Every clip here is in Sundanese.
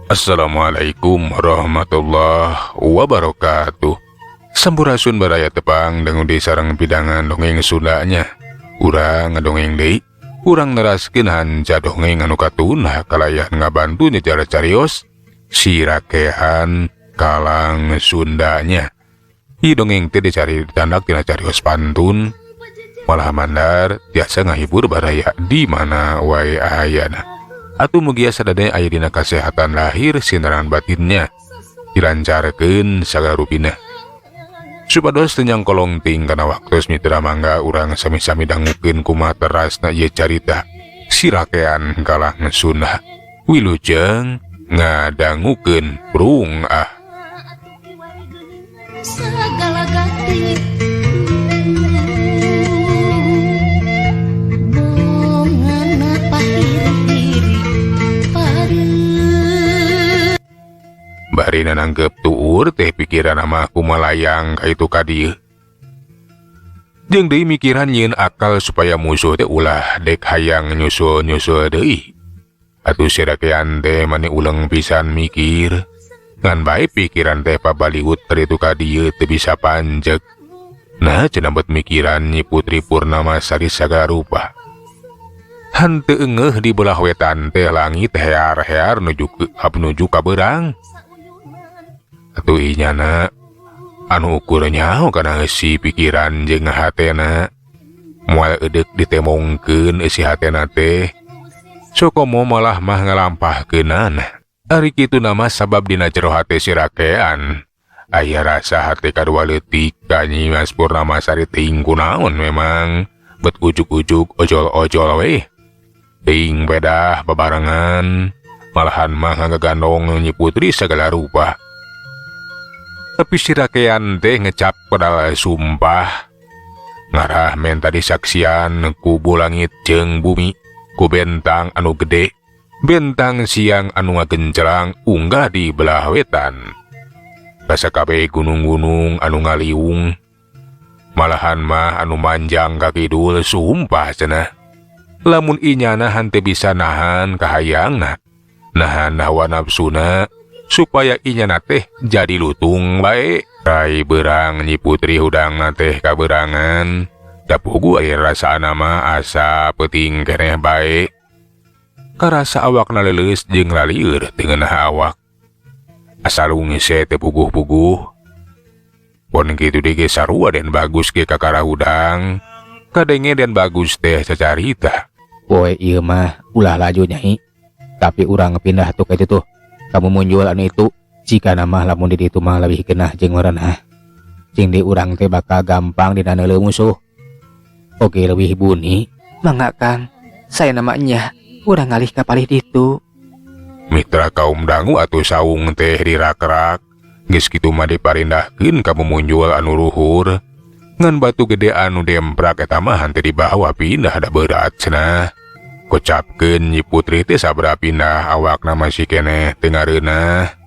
Assalamualaikum warahmatullahi wabarakatuh. Sampurasun, baraya tepang dangu di sareng pidangan dongeng Sundanya. Urang ngadongeng deui. Urang neraskeun hanca dongeng anu katunah kalayan ngabantu nyejar carios Si Rakean Kalang Sundanya. Ieu dongeng teh dicari dicandak tina carios pantun. Malah mandar tiasa ngahibur baraya di mana wae ayana. Atuh mugia sadaya aya dina kasehatan lahir sinaran batinnya, dilancarkeun sagala rupina. Supados teu nyangkolong ting kana waktos, mitra, mangga urang sami-sami dangukeun kumaha terasna ieu carita Si Rakean Kalang Sunda. Wilujeng ngadangukeun, prung ah. Segala ganti bongana pahiri pare. Bari nanangkep tuur teh, pikiran mah kumalayang ka itu ka dieu. Jeung deui mikiran nyieun akal supaya musuh teh ulah dek hayang nyusul-nyusul deui. Atuh si rakean teh mani uleng pisan mikir. Ngan bae pikiran teh pabaliut ka ditu ka dieu, teu bisa panjeg. Nah, cenah bet mikiran Nyi Putri Purnamasari sagala rupa. Henteu engeuh di belah wetan teh langit hear-hear nuju ka beurang. Atuh inyana anu ukur nyaho kana eusi pikiran jeung hatena. Moal eudek ditemongkeun eusi hatena teh. Sokomo malah mah ngalampahkeunana. Ari kitu mah sabab dina jero hate si rakean aya rasa hate kadua leutik ka Nyi Mas Purnamasari. Teuing kunaon memang bet ujug-ujug ojol-ojol weh. Teuing pedah babarengan, malahan mah ngagandong Nyi Putri segala rupa. Tapi si rakean teh ngecap padahal sumpah ngarah menta disaksian ku langit jeung bumi, ku bentang anu gede, bentang siang anu ngagencelang unggah di belah wetan. Rasa kabeh gunung-gunung anu ngaliung, malahan mah anu manjang ka kidul, sumpah cenah. Lamun inyana henteu bisa nahan kahayangna, nahan hawa nafsuna supaya inyana teh jadi lutung bae. Rai berang Nyi Putri hudang teh kaberangan. Da puguh aya rasana mah asa peuting keneh bae. Karasa awakna leuleus jeung lalieur teu ngeunah awak. Asa rungse teu puguh-puguh. Pon kitu deui ge sarua Den Bagus ge kakara hudang. Kadenge Den Bagus teh cacarita. Poe ieu mah ulah laju, Nyai. Tapi urang pindah tuh ke itu tuh. Kamu muncul anu itu. Jika nama lamun di ditu mah lebih genah jeung merenah. Jeung di urang teh bakal gampang dina neuleuh musuh. Oke, leuwih buni. Mangga, Kang, saya namanya urang ngalih ka palih ditu. Mitra kaum dangu, atuh saung teh dirakrak. Geus kitu mah diparindahkeun ka mumunjul anu luhur. Ngan batu gede anu demprak eta mah henteu dibawa pindah, da berat cenah. Kocapkeun Nyi Putri teh sabra pindah awakna masih keneh teu ngareunah.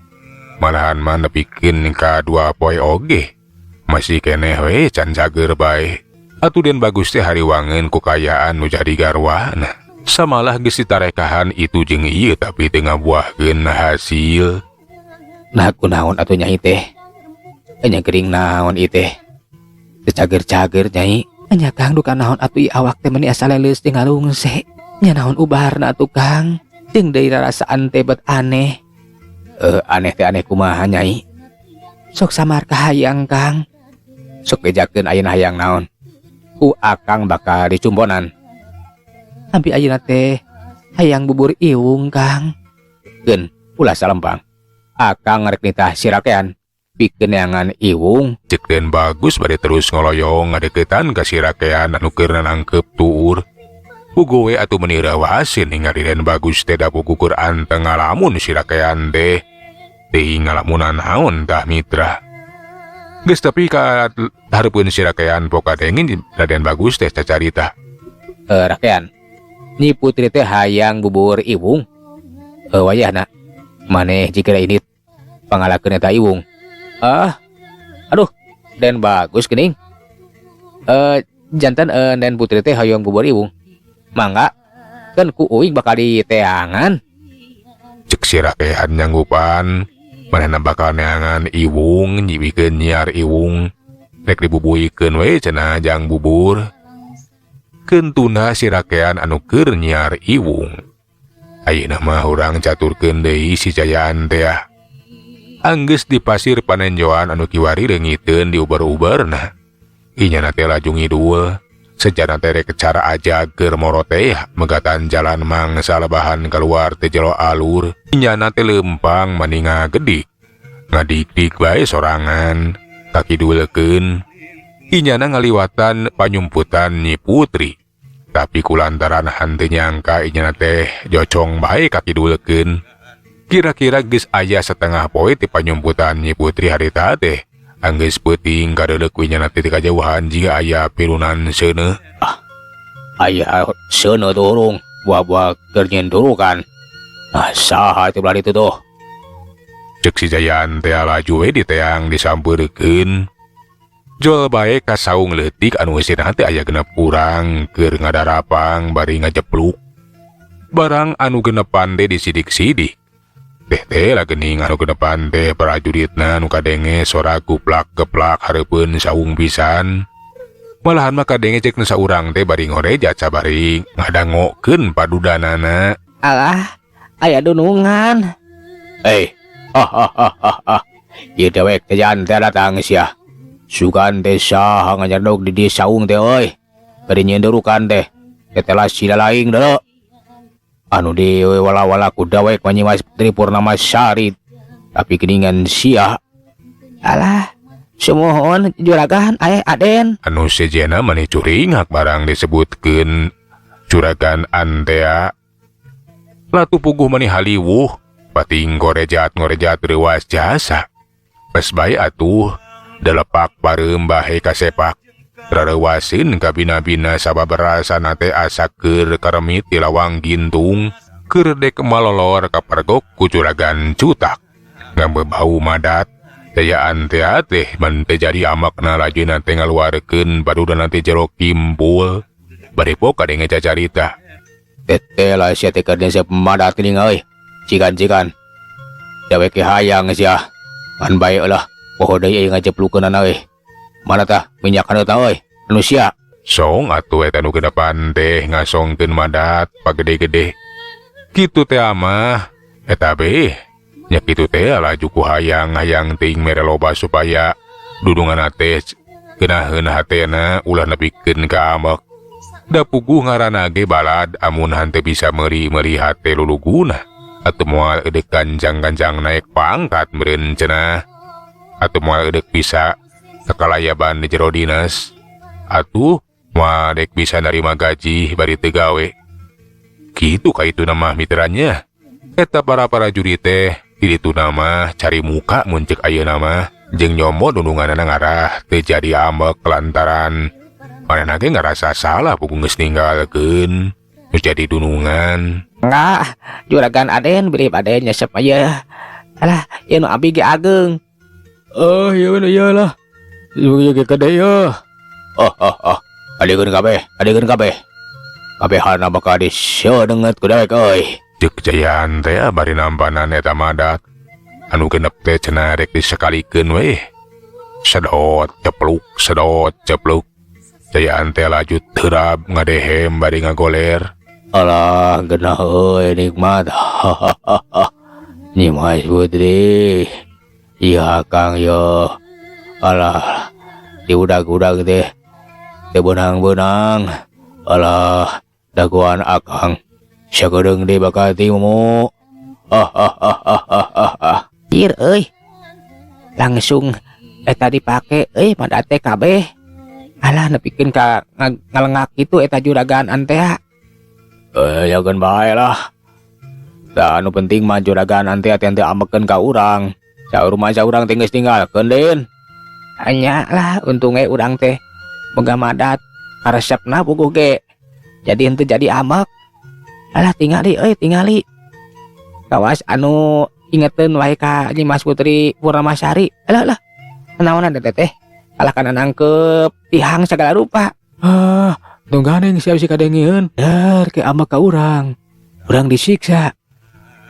Malahan mah nepikeun ka 2 poe oge. Masih keneh we can cager bae. Atuh Den Bagus teh hariwangeun ku kayaan nu jadi garwana. Samalah geus ditarekahan itu jeung ieu, tapi teu ngabuahkeun hasil. Nah, kunaon atuh Nyai teh? Enya gering naon ieu teh? Teu cager-cager, Nyai. Enya, Kang, duka naon atuh ieu awak teh meuni asa leuleus jeung ngalungse. Nya naon ubarna atuh, Kang? Jeung deui rarasaan teh bet aneh. Eh, aneh teh aneh kumaha, Nyai? Sok samar kahayang, Kang. Sok bejakeun ayeuna hayang naon. Ku akang bakal dicumponan. Abi ayeuna teh hayang bubur iwung, Kang. Keun, ulah salempang. Akang ngarek nitah sirakean. Pikeun neangan iwung. Cek Den Bagus bade terus ngoloyong ngadeukeutan ka si rakean anu keur nangkep tuur. Puguh we atuh meuni reuaseun ningali Den Bagus teh, da puguh keur anteng ngalamun si rakean teh. Teuing ngalamunan naon tah, mitra. Geus tapi ka hareupeun si rakean poka dengin Raden Bagus teh cacarita. Eh, rakean. Nyi Putri teh hayang bubur iwung. Eh, wayahna. Maneh jika ini pangalakeun eta iwung. Ah. Aduh, Den Bagus geuning. Eh, janten Den Putri teh hayang bubur iwung. Mangga. Kan ku uing bakal diteangan. Cek si rakehan nyanggupan manehna bakal neangan iwung nyibikeun nyiar iwung rek dibubuikeun we cenah jang bubur. Kentuna si rakean anu keur nyiar iwung. Ayeuna mah urang caturkeun deui si Jayaan teh. Anggeus di pasir panenjoan anu kiwari leungiteun diuber-uberna. Inyana teh laju ngidul. Sejana teh rek cara aja keur moro teh megatan jalan mangsa lebahan keluar teh jero alur. Inyana teh lempang mani ngagedik. Ngadik-dik bae sorangan kakidulkeun. Inyana ngaliwatan panyumputan Nyi Putri. Tapi kulantaran henteu nyangka inyana teh jocong bae kakidulkeun. Kira-kira geus aya setengah poe ti panyumputan Nyi Putri harita teh. Anggeus peuting kadeuleu ku inyana teh ti kajauhan jiga aya pilunan seuneuh. Aya seuneuh turung buah-buah keur nyieun durukan. Ah, saha teh belah ditu tuh? Cek si Jayaan teh laju we diteang disampeurkeun. Jol bae ka saung leutik anu eusina teh aya 6 urang keur ngadarapang bari ngajepluk. Barang anu genepan teh disidik-sidik. Teh teh lah geuning anu genepan teh prajuritna nu kadenge sora guplak-geplak hareupeun saung pisan. Malahan mah kadenge cek nu saurang teh bari ngorejat sabari ngadangokeun padudanana. Alah, aya dunungan. Eh, ah. Ieu dewek teh jan teh datang sia. Sugan teh saha nganyerdog di dieu saung teh euy. Bari nyieun durukan teh. Tetelas sila laing deuleu. Anu di wala-wala ku dawek mah Nyi Mas Putri Purnamasari. Tapi geuningan sia. Alah, sumuhun juragan aya Aden. Anu sejenna mani curingak barang disebutkeun juragan antea. Latu puguh mani haliwuh, pating ngorejat-ngorejat reuas jasa. Geus bae atuh, delepak pareum bahe kasepak. Rareuwaseun kabina-bina sababarasana teh asa keur karemit di lawang gintung, keur dek malolor kapergok ku juragan cutak. Ngambe bau madat, dayaan teh teh man teh jadi amakna lajena teh ngaluarkeun badudana teh jero kimpul. Bari po kadenge cacarita. Teteh lah sia teh keur siap madat geuning euy. Cikan-cikan. Dewek ge hayang sia. Ngan bae lah, poho deui euy ngajeplukeunana euy. Mana tah minyak anu tah euy? Anu sia. Song atuh eta nu gedepan teh ngasongkeun madat pagede-gede. Kitu teh mah eta beh. Nya kitu teh laju ku hayang-hayang teuing mere loba supaya dudunganna teh geunaheun hatena ulah nepikeun ka amek. Da puguh ngaranna ge balad amun hanteu bisa meuri-meuri hate luluguna atuh moal eudek ganjang-ganjang naik pangkat meureun cenah. Atuh moal eudek bisa kakalayaban di jero dinas. Atuh moal dek bisa narima gaji bari teu gawe. Kitu ka itu mah mitranya. Eta para prajurit teh di ditu mah cari muka mun ceuk ayeuna mah jeung nyomo dununganana ngarah teu jadi ambek lantaran manehna ge ngarasa salah puguh geus ninggalkeun nu jadi dunungan. Enggak, juragan Aden bilih Aden nyesep aja. Alah, ieu nu abi ge ageung. Oh, ieu mah ieu lah. Ieu ge gede ye. Oh, oh, oh. Adegeun kabeh, adegeun kabeh. Kabehana bakal disedenget ku dewek euy. Cek Jayaan teh bari nampanan eta madat. Anu genep teh cenah rek disakalikeun we. Sedot cepluk, sedot cepluk. Jayaan teh laju terap ngadehem bari ngagoler. Alah, genah euy nikmat. Nyi Mas Putri. Iya Kang yo. Alah, diudag-udag teh. Teu beunang-beunang. Alah, dagoan akang. Sakedeung deui bakal timu. Ah, ah, ah, ah, ah, ah, ah. Jir euy. Langsung eta dipake euy madat teh kabeh. Alah nepikeun ka ngalengak kitu eta juragan antea. Ya keun bae lah. Da anu penting mah juragan antea teh teu amekeun ka urang. Saur mah saurang teh geus ninggalkeun deun. Anya lah untungnya urang teh boga madat karesepna puguh ge. Jadi henteu jadi amek. Alah tingali euy tingali. Kawas anu ingeteun wae ka Nyi Mas Putri Purnamasari. Alah lah. Naonan teh teh? Alah kana nangkep tihang segala rupa. Ah, tungganing siap si kadengieun. Dar ke amek ka urang. Urang disiksa.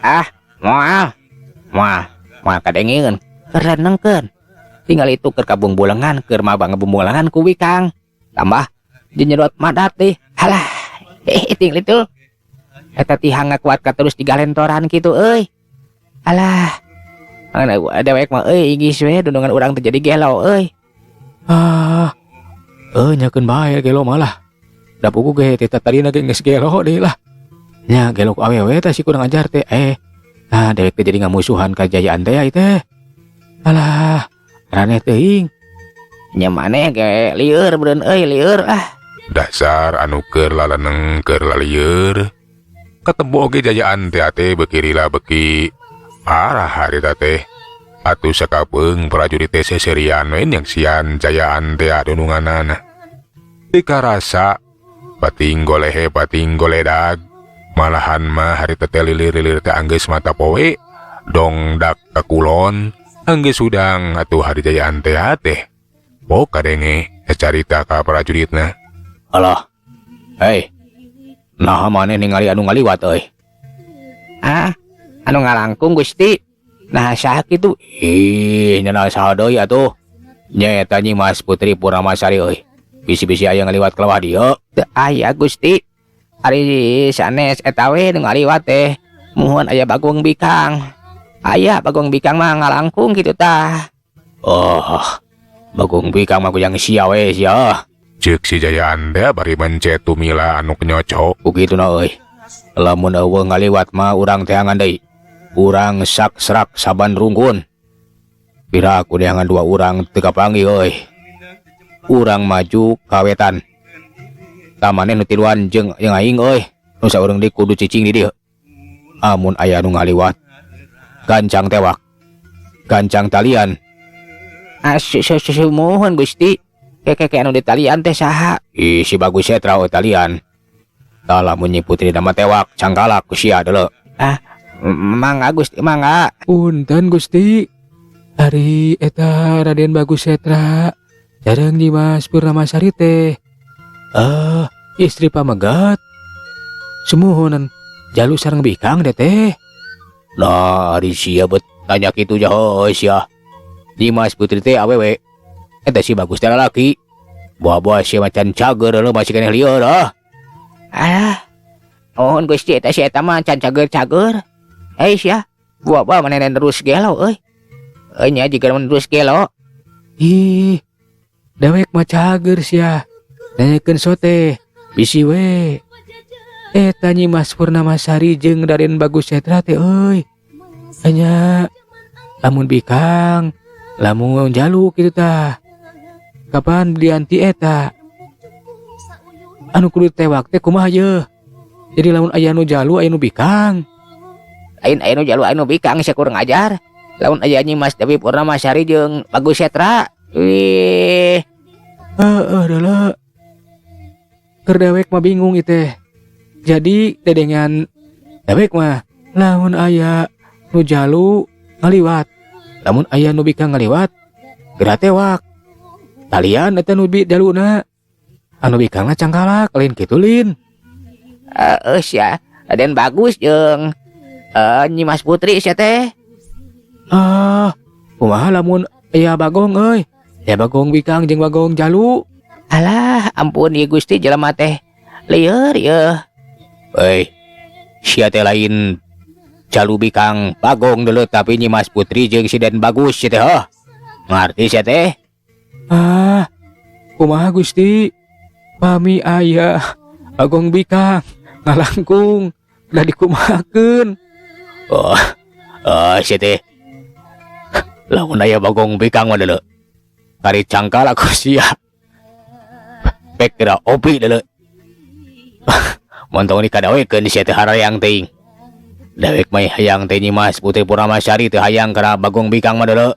Ah, Moal. Moal, moal kadengeun. Keur lenengkeun. Tinggal itu keur kabungbulengan, keur mabang ngebungbulengan ku bikang. Tambah jeung nyedot madat deh. Halah, tinggal itu. Eta tihang ngakuat terus digalentoran kitu euy. Alah. Mana dewek mah euy geus we dundungan urang teh jadi gelo euy. Ah. Nyakeun bae gelo malah. Da puguh ge teh tadina ge geus gelo deui lah. Nya gelo ku awewe teh si kurang ajar teh. Nah dewek teh jadi ngamusuhan ka Jayaan teh ieu teh. Alah, raneh teuing. Nya maneh ge lieur beureun euy lieur ah. Dasar anu keur laleneng keur lalieur. Katempo oge Jayaan teh ate beuki lila beuki parah harita teh. Atuh sakapeung prajurit teh seserian we nyaksian Jayaan teh adununganana. Teu karasa pating golehe pating goledag. Malahan mah harita teh lilir-lilir teh anggeus mata poe dongdak ka kulon anggeus hudang atuh hari Jayaan teh teh. Pok kadenge carita ka prajuritna. Alah. Hei. Naha maneh ningali anu ngaliwat euy? Ah, anu ngalangkung Gusti. Nah saha kitu? Ih, nya saha deui atuh? Nyaeta Nyi Mas Putri Purnamasari euy. Bisi-bisi aya ngaliwat ka lewah dieu. Teu aya Gusti. Ari sanes eta we nu ngaliwat teh. Muhun aya Bagong Bikang. Aya Bagong Bikang mah ngalangkung kitu tah. Oh, Bagong Bikang mah kujang sia we sia. Ceuk si Jayaan teh bari mencet tumila anu kenyocok. Kitu na euy. Lamun eueuh ngaliwat mah urang teangan deui. Urang sak serak saban rungkun. Piraku neangan dua urang teu kapanggih euy. Urang maju kawetan. Tamaneh nu tiluan jeung aing euy. Nu saurang deui kudu cicing di dieu. Amun aya nu ngaliwat, gancang tewak. Gancang talian. Ah, sumuhun Gusti. Keke anu di talian teh saha? Ih, si Bagus Setra we talian. Tah lamun Nyi Putri nama tewak, cangkalak ku sia deuleu. Ah, mangga Gusti, mangga. Punten Gusti. Ari eta Raden Bagus Setra sareng Nyi Mas Purnamasari teh. Istri pamegat. Sumuhunan jalu sareng bikang deh teh. Nah, ari sia bet tanya kitu jaho sia. Nyi Mas Putri teh awewe. Eta si Bagus teh lalaki. Buah-buah sia macan cager leuh masih keneh lieur ah. Alah. Nuhun Gusti eta si eta mah can cager-cager. Hei sia, buah-buah maneh terus gelo euy. Euy nya jiga mun terus gelo. Ih, dewek mah cager sia. Nanyakeun sote, bisi we. Eta Nyi Mas Purnamasari jeung Raden Bagus Setra teh euy. Nya lamun bikang, lamun jalu kitu tah. Kapan dianti eta? Anu kudu tewak teh kumaha yeuh? Jadi lamun aya nu jalu aya nu bikang. Lain aya nu jalu aya nu bikang sia kurang ajar. Lamun aya Nyi Mas Dewi Purnamasari jeung Bagus Setra. Wih. Heeh deuleu. Keur dewek mah bingung ieu teh. Jadi dedengan dewek mah lamun aya nu jalu ngaliwat, lamun aya nu bikang ngaliwat, geura tewak. Talian eta nu bi jaluna. Anu bikangna cangkalak lain kitu lin. Heeh sia, Raden Bagus jeung Nyi Mas Putri sia teh. Ah, kumaha lamun aya Bagong euy? Aya Bagong bikang jeung Bagong jalu. Alah, ampun ieu Gusti jelema teh. Lieur ieu. Euy, sia teh lain jalu bikang Bagong deuleu tapi Nyi Mas Putri jeung si Den Bagus sia teh heuh. Ngarti sia teh? Ah, kumaha Gusti? Pami aya Bagong bikang ngalangkung udah dikumahakeun. Oh, sia teh. Lamun aya Bagong bikang mah deuleu. Kari cangkal aku sia. Pek geura opi deuleu. Montong ni kadawekeun sia teh harayang teuing. Dewek mah hayang teh Nyi Mas Putri Purnamasari teh hayang kana Bagong bikang mah deuleu.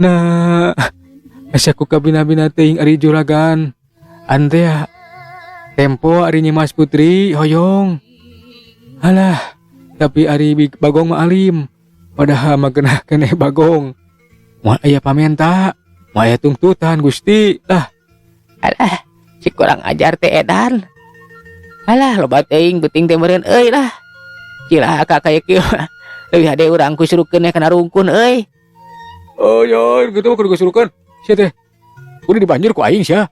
Nah, asa ku kabina-bina teuing ari juragan. Antea tempo ari Nyi Mas Putri hoyong. Alah, tapi ari Bagong mah alim. Padahal mah genah keneh Bagong. Moal aya pamenta, moal aya tungtutan Gusti. Lah. Alah, si kurang ajar teh edan. Alah, loba teuing beuting teh meureun euy lah. Cilaka kaya kieu mah. Leuwih hade urang kusurukeun kana rungkun euy. Oh ya, gitu mah kudu kusurukeun. Sia teh. Kudu dibanjur ku aing sia.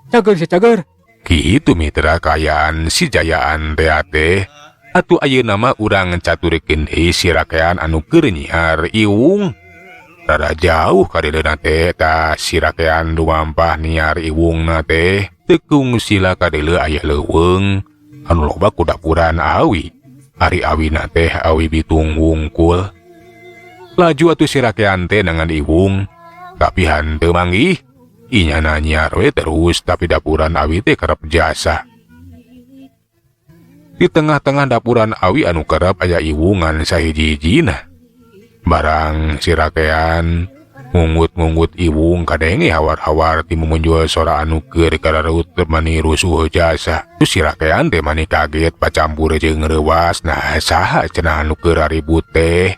Cager sia cager. Kitu mitra kaayaan si Jayaan tea teh. Atuh ayeuna mah urang caturkeun deui si rakean anu keur nyiar iwung. Rada jauh kadeleuna teh eta si rakean lumampah niar iwungna teh. Teu kungsila kadeuleu aya leuweung anu loba ku dapuran awi. Ari awina teh awi bitung wungkul. Laju atuh si rakean teh neangan iwung, tapi hanteu manggih. Inyana nyiar we terus tapi dapuran awi teh kerep jasa. Di tengah-tengah dapuran awi anu kerep aya iwungan sahiji-hijina. Barang si rakean ngungut-ngungut iwung kadenge hawar-hawar ti mumunjul sora anu keur kararut mani rusuh jasa. Terus si rakean teh mani kaget pacampur jeung reuwas. Nah saha cenah anu keur ribut teh.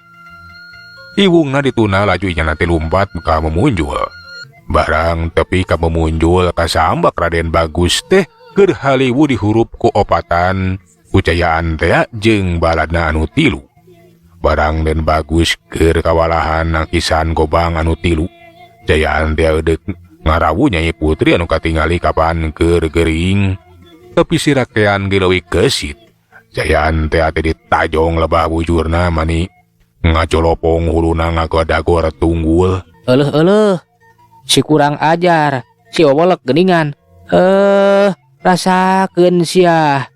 Iwungna dituna laju inyana teh lumpat ka memunjul. Barang tepi ka memunjul kasambak Raden Bagus teh keur haliwu dihurup ku opatan ku Jayaan teh jeung baladna anu tilu. Barang Den Bagus keur kawalahan nangkisan gobang anu tilu. Jayaan teh eudek ngarawu Nyai Putri anu katingali kapan keur gering. Tapi si rakean ge leuwih kesit. Jayaan teh teh ditajong lebah bujurna mani ngacolopong huluna ngagodagor tunggul. Euleuh euleuh. Si kurang ajar, si wowolek geuningan. Rasakeun sia.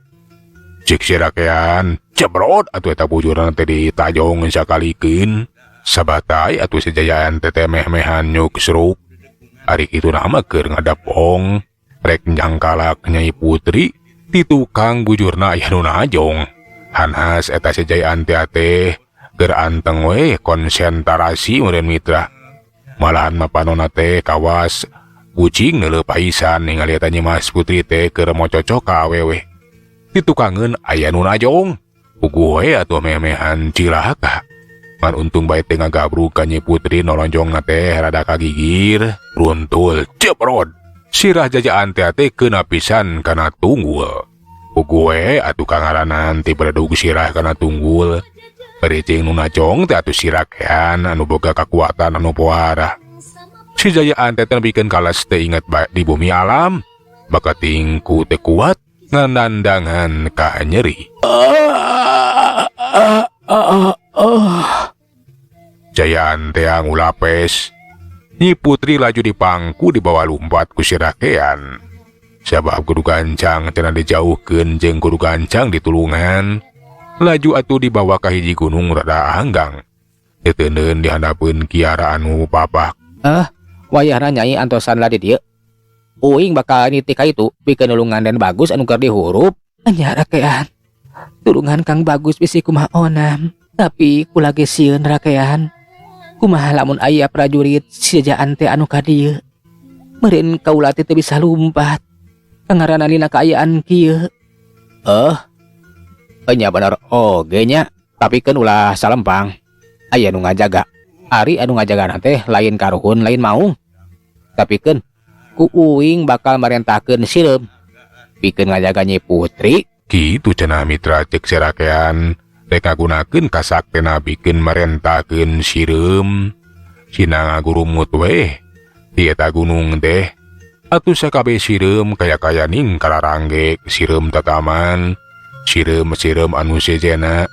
Cik si rakean cebrot atuh eta bujurna teh ditajong sakalikeun. Sabatai atuh si Jayaan teh meh-mehan nyuk seruk. Ari kitu mah keur ngadapong rek nyangkalak Nyai Putri di tukang bujurna aya nu najong. Hanas eta si Jayaan teh teh keur anteng we konsentrasi meureun mitra. Malahan mah panona teh kawas kucing neuleuh paisan ningali eta Nyi Mas Putri teh keur mococok ka awewe. Di tukangeun aya nu najong. Puguh we atuh meh-mehan cilaka. Ngan untung bae teh ngagabrug ka Nyi Putri nolonjongna teh rada kagigir, runtul ceprot. Sirah Jajaan teh teh keuna pisan kana tunggul. Puguh we atuh kangaranan ti beredug sirah kana tunggul. Pericing nu najong teh atuh sirakean anu boga kakuatan anu pohara. Si Jayaan teh nepikeun kalas teh inget bae di bumi alam. Bakating ku teu kuat ngandandangan ka nyeri. Jayaan teh ngulapes. Nyi Putri laju dipangku dibawa lumpat ku si rakean. Sabab kudu gancang cenah dijauhkeun jeung kudu gancang ditulungan. Laju atuh dibawa ka hiji gunung rada anggang. Teuteundeun dihandapeun kiara anu papak. Wayahna Nyai antosan lah di dieu. Uing bakal nitih ka itu pikeun nulungan Den Bagus anu keur dihurup. Nya rakean. Tulungan Kang Bagus bisi kumaha onam, tapi kula ge sieun rakean. Kumaha lamun aya prajurit si Jajaan teh anu ka dieu. Meureun kaula teh teu bisa lumpat. Kangaranna dina kaayaan kieu. Nya bener oge nya, tapi keun ulah salempang. Aya nu ngajaga. Ari anu ngajagana teh lain karuhun lain maung. Tapi keun ku uing bakal marentahkeun sireum pikeun ngajaga Nyi Putri. Kitu cenah mitra cek serakean rek ngagunakeun kasaktena pikeun marentahkeun sireum. Sina ngagurumut weh di eta gunung teh. Atuh sakabeh sireum kaya-kaya ning kararanggek sireum tataman, sireum-sireum anu sejena.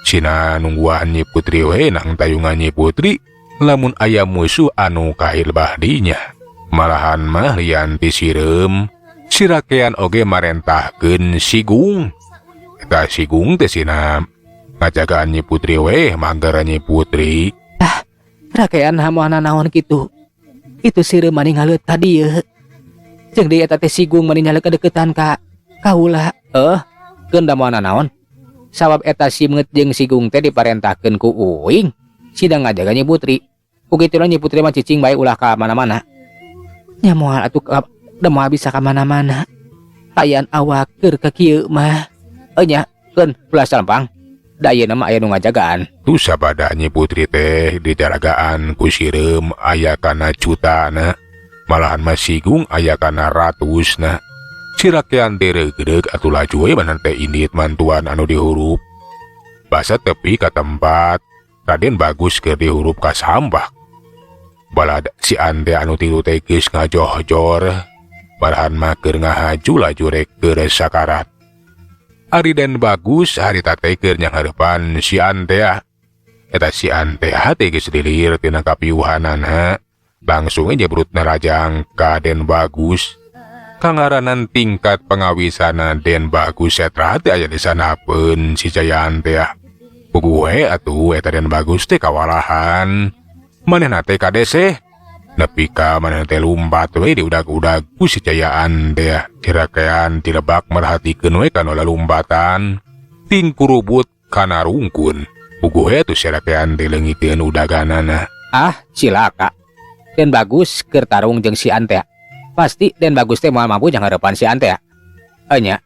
Sina nungguan Nyi Putri we nang tayungan Nyi Putri lamun aya musuh anu kahilbah dinya. Malahan mah lian ti sireum, sirakean oge marentahkeun Sigung. Eta Sigung teh sina ngajagaan Nyi Putri we manggar Nyi Putri. Rakean hamohna naon kitu. Itu sireum mani ngaleut ka dieu. Jeung deui eta teh Sigung mani nyaleut kadeukeutan ka kaula. Keun da moal naon. Sabab eta Simeut jeung Sigung teh diparentahkeun ku uing sidang ngajaga Nyi Putri. Ku kituna Nyi Putri mah cicing bae ulah ka mana-mana. Nya moal atuh da moal bisa ka mana-mana. Kaayaan awak keur ka kieu mah. Nya, keun ulah salempang. Da ayeuna mah aya nu ngajagaan. Tu sabada Nyi Putri teh dijaragaan ku sireum aya kana cutana. Malahan mah Sigung aya kana ratusna. Si rakean teh reugreug atuh laju we maneh teh indit mantuan anu dihurup. Basa tepi ka tempat Raden Bagus keur dihurup ka sambak. Balad si Ante anu tilu teh geus ngajohjor, barahan mah keur ngahaju laju rek keur sakarat. Ari Den Bagus harita teh keur nyanghareupan si Antea. Eta si Antea teh geus dilir tina kapiuhanana, langsung aja jebrutna rajang ka Den Bagus. Kangaranan tingkat pengawisana Den Bagus Setra teh aya di sanapeun si Jaya Antea. Puguh we atuh eta Den Bagus teh kawalahan. Manehna teh kadeseh nepi ka manehna teh lumpat we diudag-udag ku si Jayaan teh. Cirakean tilebak merhatikeun we kana lalumpatan tingkurubut kana rungkun. Puguh we atuh sirakean teh leungiteun udaganana. Ah, cilaka. Den Bagus keur tarung jeung si Antea. Pasti Den Bagus teh moal mampu nyanghareupan si Antea. Enya,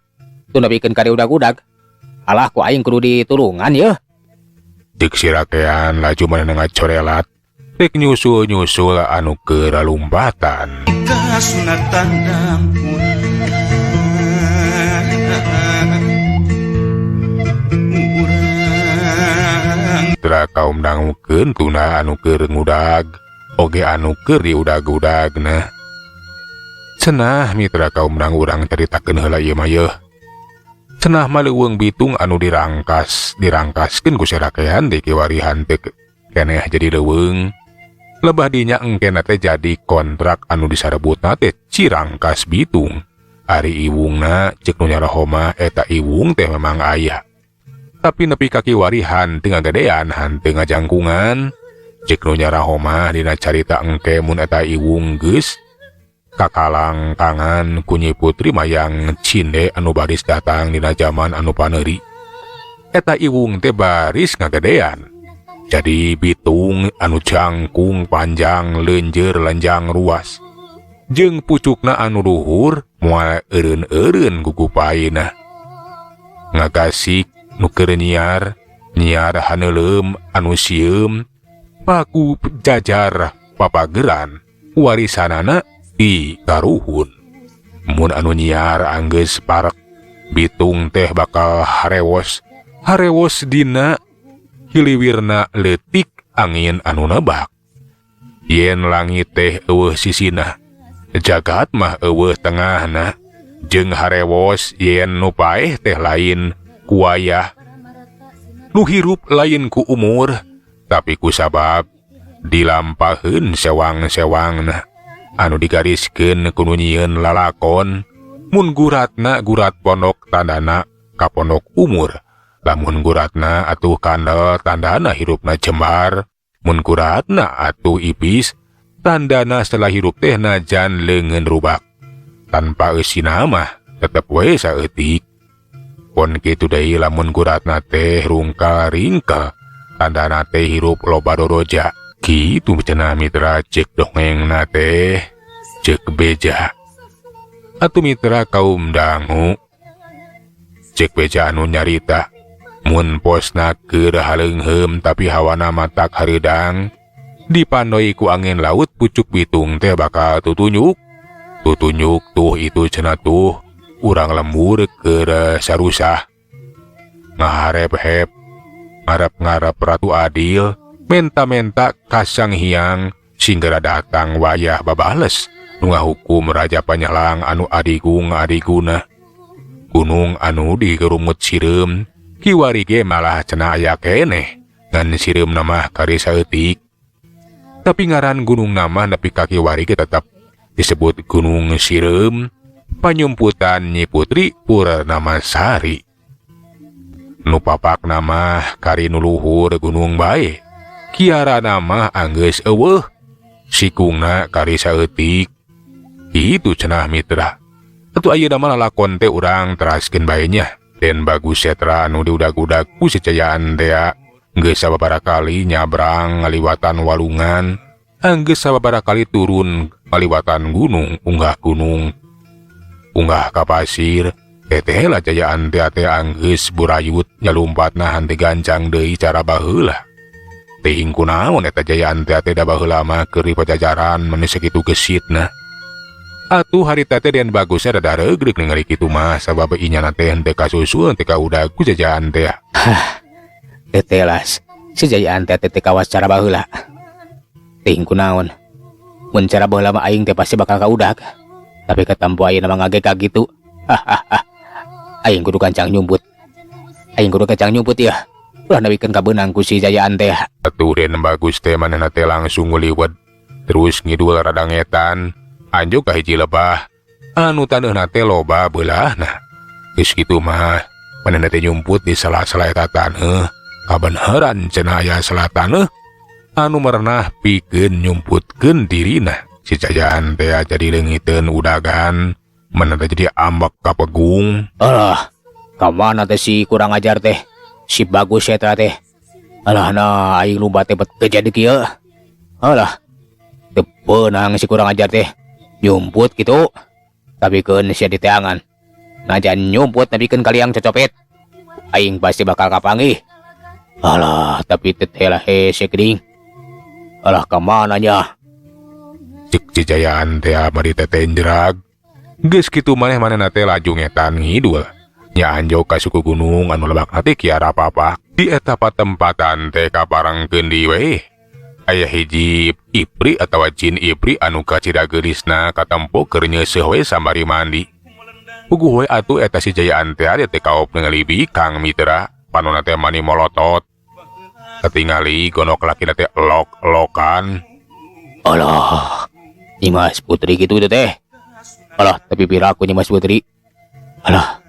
teu nepikeun ka diudag-udag. Alah ku aing kudu ditulungan yeuh. Cek sirakean laju manehna ngacorelat rek nyusul-nyusul anu keur lalumpatan. Kasunatan Mitra kaum dangukeun tuna anu keur ngudag oge anu keur diudag-udagna. Cenah mitra kaum dang urang caritakeun heula ieu mah yeuh. Cenah mah leuweung bitung anu dirangkaskeun ku sarakehan di kiwarihan teh keneh jadi leuweung. Lebah dinya engkena teh jadi kontrak anu disarebutna teh Cirangkas Bitung. Ari iwungna ceuk nu nyaraho mah eta iwung teh memang aya. Tapi nepi ka kiwarihan teu ngagedean hanteu ngajangkungan. Ceuk nu nyaraho mah dina carita engke mun eta iwung geus kakalangkangan ku Nyi Putri Mayang Cinde anu baris datang dina jaman anu paneuri. Eta iwung teh baris ngagedean. Jadi bitung anu jangkung panjang lenjer lenjang ruas. Jeung pucukna anu luhur moal eureun-eureun gugupaina. Ngagasik nu keur nyiar, nyiar haneuleum anu sieum, paku jajar papageran warisanana di karuhun. Mun anu nyiar anggeus parek, bitung teh bakal harewos. Harewos dina hiliwirna leutik angin anu nebak. Yen langit teh eueuh sisina, jagat mah eueuh tengahna. Jeung harewos yen nu paeh teh lain kuayah. Nu hirup lain ku umur, tapi ku sabab dilampaheun sewang-sewangna. Anu digariskeun ku nu nyieun lalakon, mun guratna gurat pondok tandana ka pondok umur. Lamun guratna atuh kandel tandana hirupna jembar, mun guratna atuh ipis tandana setelah hirup teh najan leungeun rubak. Tanpa eusina mah tetep we saeutik. Pon kitu deui lamun guratna teh rungkal ringkel tandana teh hirup loba doroja. Kitu cenah mitra cek dongengna teh cek beja. Atuh mitra kaum dangu cek beja anu nyarita mun posna keur haleungheum tapi hawana matak hareudang dipandoi ku angin laut pucuk bitung teh bakal tutunyuk. Tutunyuk tuh itu cenah tuh urang lembur keur sarusah. Ngaharep-hep ngarep-ngarep Ratu Adil menta-menta kasang hiang singgera datang wayah babales nu ngahukum Raja Panyelang anu adigung adiguna. Gunung anu digerumut sireum kiwari ge malah cenah aya keneh ngan sireum mah kari saeutik. Tapi ngaran gunung nama nepi ka kiwari ge tetep disebut Gunung Sireum panyumputan Nyi Putri Purnamasari. Nu papak nama kari nu luhur gunung bae. Kiara nama anggeus eueuh sikungna kari saeutik. Itu cenah mitra. Atuh ayeuna mah lalakon teh urang teraskeun bae nya. Den Bagus Setra anu diudag-udag ku si Jayaan teh geus sababaraha kali nyabrang ngaliwatan walungan, anggeus sababaraha kali turun ngaliwatan gunung, unggah gunung, unggah ka pasir. Teteh lah Jayaan teh teh anggeus burayut nyalumpatna hante gancang deui cara baheula. Teuing kunaon eta Jayaan teh teh da baheula mah keur di pajajaran meni sakitu gesitna. Atuh harita teh Den Bagusnya rada regreg ningali kitu mah sabab inyana teh henteu kasusul teh kaudag ku Jayaan teh. Hah, Tetelas si Jayaan teh teh kawas cara baheula. Teuing kunaon. Mun cara baheula mah aing teh pasti bakal kaudag. Tapi katempo ayeuna mah ngageka gitu. Hahaha. Aing kudu gancang nyumput. Aing kudu gancang nyumput ya. Ulah nepikeun kabeunang ku si Jayaan teh. Atuh Den Bagus teh manehna teh langsung nguliwet terus ngidul rada ngetan anjuk ka hiji lebah anu taneuhna teh loba beulahna. Geus kitu mah manehna teh nyumput di sela-sela eta taneuh. Kabeneran cenah aya sela taneuh anu merenah pikeun nyumputkeun dirina. Si Jayaan teh jadi leungiteun udagan, manehna teh jadi ambek ka pegung. Alah, ka mana teh si kurang ajar teh? Si Bagus eta teh. Alah nah aing lumpat teh bet jadi kieu. Alah, teu beunang si kurang ajar teh. Nyumput kitu. Tapi keun sia diteangan. Najan nyumput nepikeun kaliang cocopet. Aing pasti bakal kapanggih. Alah, tapi teteh lah hese geuning. Alah, ka mana nya? Cek si Jayaan teh bari tetenjrag. Geus kitu maneh manehna teh laju ngetan ngidul. Nya anjog ka suku gunung anu lebakna teh kiara papak. Di eta patempatan teh kaparengkeun deui we. Aya hiji ipri atawa jin ipri anu kacida geulisna katempo keur nyeuseuh we sambari mandi. Puguh we atuh eta si Jayaan teh teh kaop ningali bikang mitra. Panonna teh mani molotot. Katingali gonok lakina teh elok-elokan. Alah, Nyimas Putri gitu teh. Alah, tapi piraku Nyimas Putri. Alah,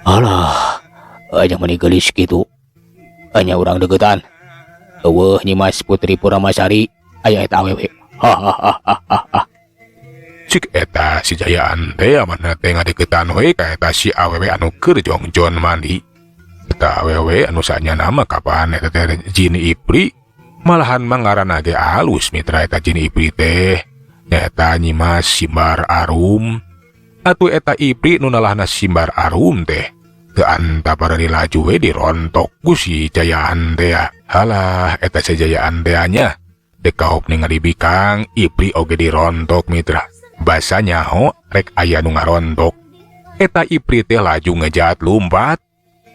alah, anya mani geulis gitu. Anya urang deukeutan. Eueuh Nyimas Putri Purnamasari aya eta awewe. Hahaha. Cik eta si Jayaan teh amanna teh ngadeuketan we ka eta si awewe anu keur jongjon mandi. Eta awewe anu sanyana mah kapan eta teh jin ipri, malahan mah ngaranna ge alus mitra eta jin ipri teh. Nyaeta Nyimas Simbar Arum. Atuh eta ipri nu nalahna Simbar Arum teh teu antap ari laju we dirontok ku si Jayaan teh. Halah eta si Jayaan teh nya teu kaop ningali bikang ipri oge dirontok mitra. Basa nyaho rek aya nu ngarontok. Eta ipri teh laju ngejat lumpat.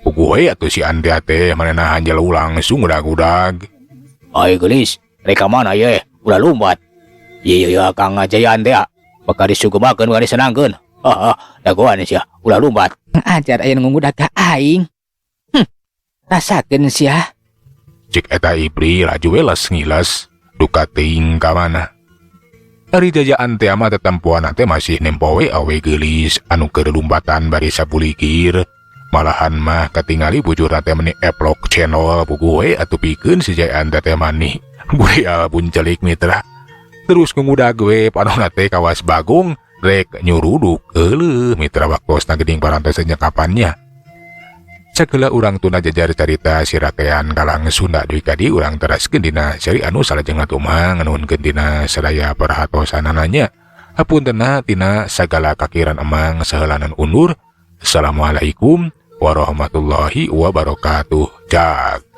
Puguh we atuh si Andea teh manehna hanjel langsung udag-udag. Ai geulis, rek ka mana ye? Ulah lumpat. Ye ye Kang Jayaan teh bakal disugumakeun bakal disenangkeun. Haha, dagoan sia, ulah lumpat. Ajar aya nu ngudag ka aing. Rasakeun sia. Cik eta ipri laju we les ngiles, duka teuing ka mana. Ari Jayaan teh mah tetempoan teh masih nempo we awe geulis anu keur lumbatan bari sabulikir. Malahan mah katingali bujurna teh meni eplok channel puguh we atuh pikeun si Jayaan teh mani. Burial buncelik mitra. Terus ngudag we panonna teh kawas Bagong rek nyuruduk euleuh mitra waktosna geuning parantos nyekapannya. Sagala urang tuna jajar carita si rakean kalang Sunda deui ka dieu urang teraskeun dina seri anu salajengna tumang nganuhunkeun dina sadaya perhatosanana nya. Hapuntenna tina sagala kakiran emang saheulanan undur. Assalamualaikum warahmatullahi wabarakatuh. Jag.